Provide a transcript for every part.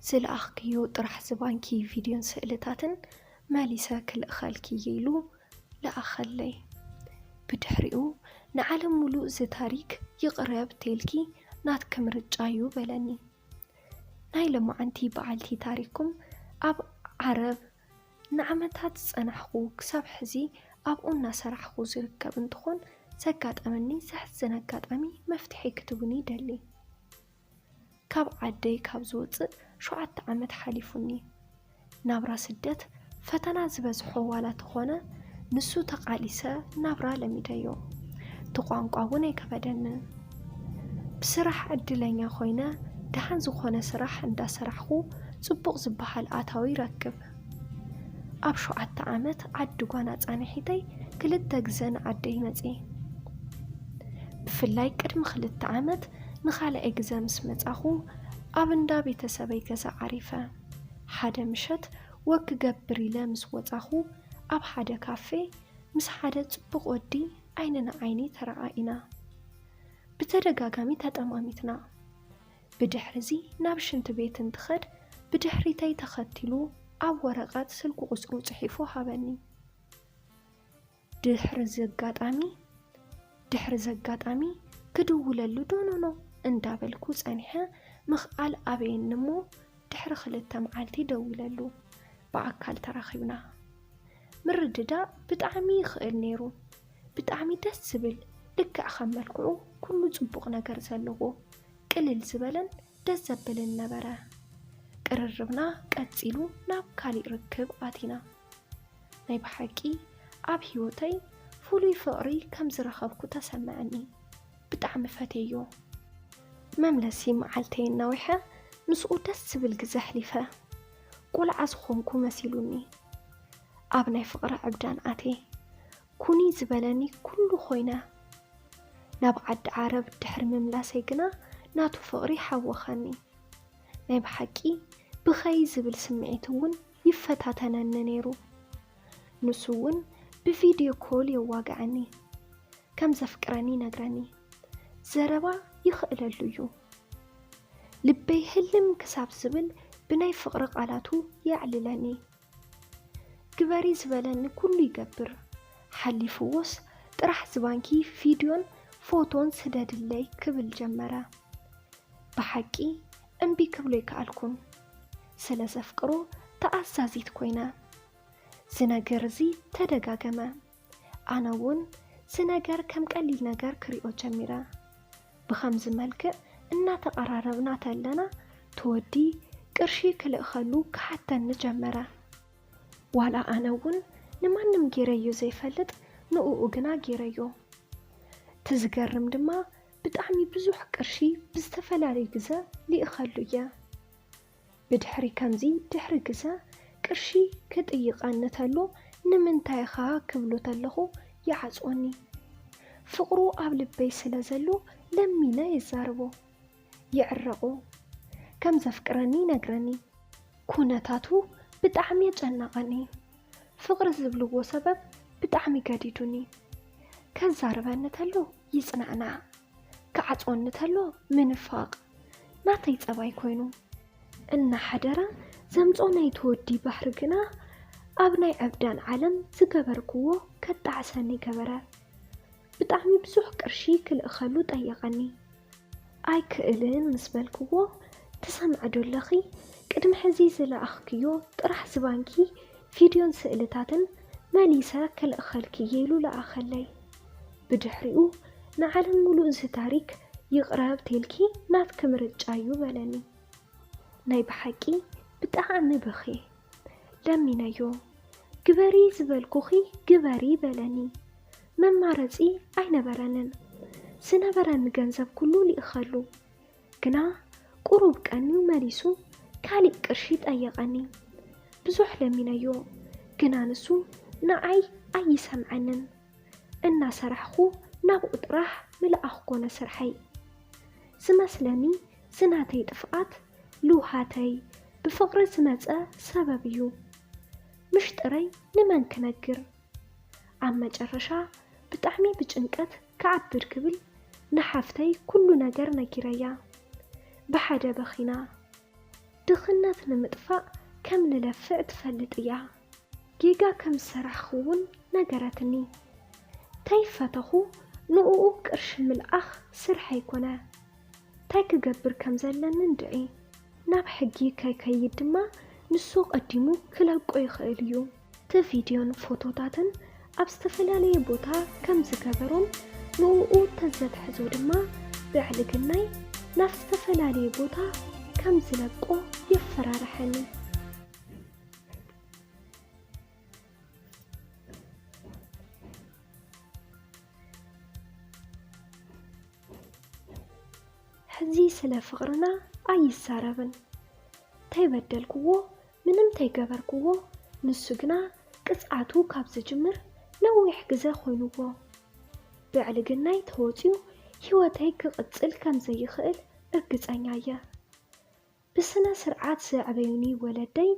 ዝለኣኽክዮ ጥራሕ ዝባንኪ ቪድዮን ስእልታትን መሊሰ ክልእኸልኪ እየ ኢሉ ለኣኸለይ። ብድሕሪኡ ንዓለም ሙሉእ እዚ ታሪክ ይቕረ ብቴልኪ ናትኪ ምርጫ እዩ በለኒ። ናይ ለማዓንቲ በዓልቲ ታሪኩም ኣብ ዓረብ ንዓመታት ዝጸናሕኹ ክሳብ ሕዚ ኣብኡ እናሰራሕኹ ዝርከብ እንትኾን ዘጋጠመኒ ዘሕዝን ኣጋጣሚ መፍትሒ ክትቡኒ ይደሊ። ካብ ዓደይ ካብ ዝወፅእ ሸውዓተ ዓመት ሓሊፉኒ። ናብራ ስደት ፈተና ዝበዝሖ ዋላ ተኾነ ንሱ ተቓሊሰ ናብራ ለሚደዮ። እቲ ቋንቋ እውን ኣይከበደንን። ብስራሕ ዕድለኛ ኮይነ ደሓን ዝኾነ ስራሕ እንዳሰራሕኹ ፅቡቕ ዝበሃል ኣታዊ ይረክብ። ኣብ ሸውዓተ ዓመት ዓዲ ጓና ፃንሒተይ ክልተ ግዘ ንዓደይ መፅየ። ብፍላይ ቅድሚ ክልተ ዓመት ንኻልኣይ ግዘ ምስ መፃኹ ኣብ እንዳ ቤተሰበይ ገዛ ዓሪፈ። ሓደ ምሸት ወክ ክገብር ኢለ ምስ ወፃኹ ኣብ ሓደ ካፌ ምስ ሓደ ፅቡቕ ወዲ ዓይኒ ንዓይኒ ተረኣኢና። ብተደጋጋሚ ተጠማሚትና። ብድሕሪ እዚ ናብ ሽንቲ ቤት እንትኸድ ብድሕሪተይ ተኸቲሉ ኣብ ወረቐት ስልኪ ቁፅሩ ፅሒፉ ሃበኒ። ድሕሪ እዚ ኣጋጣሚ ድሕሪ እዚ ኣጋጣሚ ክድውለሉ ዶ ኖኖ እንዳበልኩ ጸኒሐ ምኽኣል ኣበየኒ እሞ ድሕሪ ክልተ መዓልቲ ደዊለሉ ብኣካል ተራኺብና። ምርድዳእ ብጣዕሚ ይኽእል ነይሩ። ብጣዕሚ ደስ ዝብል ልክዕ ከም መልክዑ ኩሉ ጽቡቕ ነገር ዘለዎ ቅልል ዝበለን ደስ ዘብልን ነበረ። ቅርርብና ቀጺሉ ናብ ካሊእ ርክብ ኣቲና። ናይ ብሓቂ ኣብ ህይወተይ ፍሉይ ፍቕሪ ከም ዝረኸብኩ ተሰምዐኒ። ብጣዕሚ ፈትየዮ። መምለሲ መዓልተይ እናዊሐ ምስኡ ደስ ዝብል ግዘ ኣሕሊፈ። ቆልዓ ዝኾንኩ መሲሉኒ። ኣብ ናይ ፍቕሪ ዕብዳን ኣትየ። ኩኒ ዝበለኒ ኩሉ ኮይነ። ናብ ዓዲ ዓረብ ድሕሪ ምምላሰይ ግና ናቱ ፍቕሪ ሓወኸኒ። ናይ ብሓቂ ብኸይ ዝብል ስምዒት እውን ይፈታተነኒ ነይሩ። ንሱ እውን ብቪድዮ ኮል የዋግዐኒ። ከም ዘፍቅረኒ ይነግረኒ። ዘረባ ይኽእለሉ እዩ። ልበይ ህልም ክሳብ ዝብል ብናይ ፍቕሪ ቃላቱ የዕልለኒ። ግበሪ ዝበለኒ ኩሉ ይገብር። ሓሊፍዎስ ጥራሕ ዝባንኪ ቪድዮን ፎቶን ስደድለይ ክብል ጀመረ። ብሓቂ እምቢ ክብሎ ኣይከኣልኩን። ስለ ዘፍቅሮ ተኣዛዚት ኮይነ። እዚ ነገር እዚ ተደጋገመ። ኣነ እውን እዚ ነገር ከም ቀሊል ነገር ክሪኦ ጀሚረ። ብኸምዚ መልክዕ እናተቐራረብና ተለና እቲ ወዲ ቅርሺ ክልእኸሉ ክሓተኒ ጀመረ። ዋላ ኣነ እውን ንማንም ገይረዮ ዘይፈልጥ ንእኡ ግና ገይረዮ። እቲ ዝገርም ድማ ብጣዕሚ ብዙሕ ቅርሺ ብዝተፈላለዩ ግዘ ልእኸሉ እየ። ብድሕሪ ከምዚ ድሕሪ ግዘ ቅርሺ ክጥይቐኒ ተሎ ንምንታይ ኢኻ ክብሎ ተለኹ ይዓፅወኒ። ፍቕሩ ኣብ ልበይ ስለ ዘሎ ለሚነ የዛርቦ። ይዕረቑ። ከም ዘፍቅረኒ ይነግረኒ። ኩነታቱ ብጣዕሚ የጨነቐኒ። ፍቕሪ ዝብልዎ ሰበብ ብጣዕሚ ገዲዱኒ። ከዛርበኒ ተሎ ይጽናዕናዕ፣ ክዓጽወኒ ተሎ ምንፋቕ ናተይ ጸባይ ኮይኑ። እናሓደረ ዘምጾ ናይ ተወዲ ባሕሪ ግና ኣብ ናይ ዕብዳን ዓለም ዝገበርክዎ ከጣዕሰኒ ገበረ። ብጣዕሚ ብዙሕ ቅርሺ ክልእኸሉ ጠየቐኒ። ኣይክእልን ምስ በልክዎ፣ ትሰምዒ ዶ ኣለኺ? ቅድሚ ሕዚ ዝለኣኽክዮ ጥራሕ ዝባንኪ ቪድዮን ስእልታትን መሊሰ ክልእኸልኪ እየ ኢሉ ለኣኸለይ። ብድሕሪኡ ንዓለም ሙሉእ እዚ ታሪክ ይቕረ ኣብቲልኪ ናትኪ ምርጫ እዩ በለኒ። ናይ ብሓቂ ብጣዕሚ በኽየ። ለሚነዮ፣ ግበሪ ዝበልኩኺ ግበሪ በለኒ። መማረፂ ኣይነበረንን። ዝነበረኒ ገንዘብ ኩሉ ልኢኸሉ። ግና ቁሩብ ቀንዩ መሊሱ ካሊእ ቅርሺ ጠየቐኒ። ብዙሕ ለሚነዮ፣ ግና ንሱ ንዓይ ኣይሰምዐንን። እናሰራሕኹ ናብኡ ጥራሕ ምልኣኽ ኮነ ስርሐይ። ዝመስለኒ ዝናተይ ጥፍኣት ልውሃተይ ብፍቕሪ ዝመጸ ሰበብ እዩ። ምሽጥረይ ንመን ክነግር? ኣብ መጨረሻ ብጣዕሚ ብጭንቀት ክዓብድ ክብል ንሓፍተይ ኩሉ ነገር ነጊረያ። ብሓደ በኺና። ድኽነት ንምጥፋእ ከም ንለፍዕ ትፈልጥ እያ። ጌጋ ከም ዝሰራሕኹ እውን ነገረትኒ። ተይፈተኹ ንእኡ ቅርሺ ምልኣኽ ስርሐይ ኮነ። እንታይ ክገብር ከም ዘለኒ እንድዒ። ናብ ሕጊ ከይከይድ ድማ ንሱ ቀዲሙ ክለቆ ይኽእል እዩ። እቲ ቪድዮን ፎቶታትን ኣብ ዝተፈላለየ ቦታ ከም ዝገበሮን ንእኡ ተዘትሕዞ ድማ ብዕልግናይ ናብ ዝተፈላለየ ቦታ ከም ዝለቆ የፈራርሐኒ። ሕዚ ስለ ፍቕርና ኣይዛረብን። ተይበደልክዎ፣ ምንም ተይገበርክዎ፣ ንሱ ግና ቅጽዓቱ ካብ ዝጅምር ነዊሕ ግዘ ኮይንዎ። ብዕልግናይ ተወጺኡ ህይወተይ ክቕጽል ከም ዘይኽእል እርግጸኛ እየ። ብስነ ስርዓት ዘዕበዩኒ ወለደይ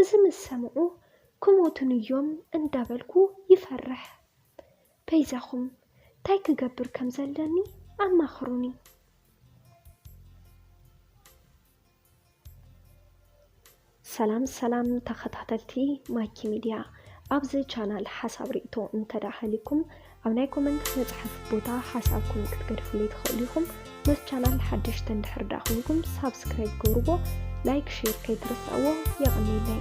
እዚ ምስ ሰምዑ ክሞቱኒ እዮም እንዳበልኩ ይፈርሕ። በይዛኹም እንታይ ክገብር ከም ዘለኒ ኣማኽሩኒ። ሰላም ሰላም ተኸታተልቲ ማኪ ሚድያ፣ ኣብዚ ቻናል ሓሳብ ርእይቶ እንተ ደኣ ሃልዩኩም ኣብ ናይ ኮመንት መጽሓፍ ቦታ ሓሳብኩም ክትገድፉለይ ትኽእሉ ኢኹም። ነቲ ቻናል ሓደሽቲ እንድሕር ደኣ ኮይንኩም ሳብስክራይብ ግበርዎ፣ ላይክ ሼር ከይትርስዕዎ። የቐንየለይ።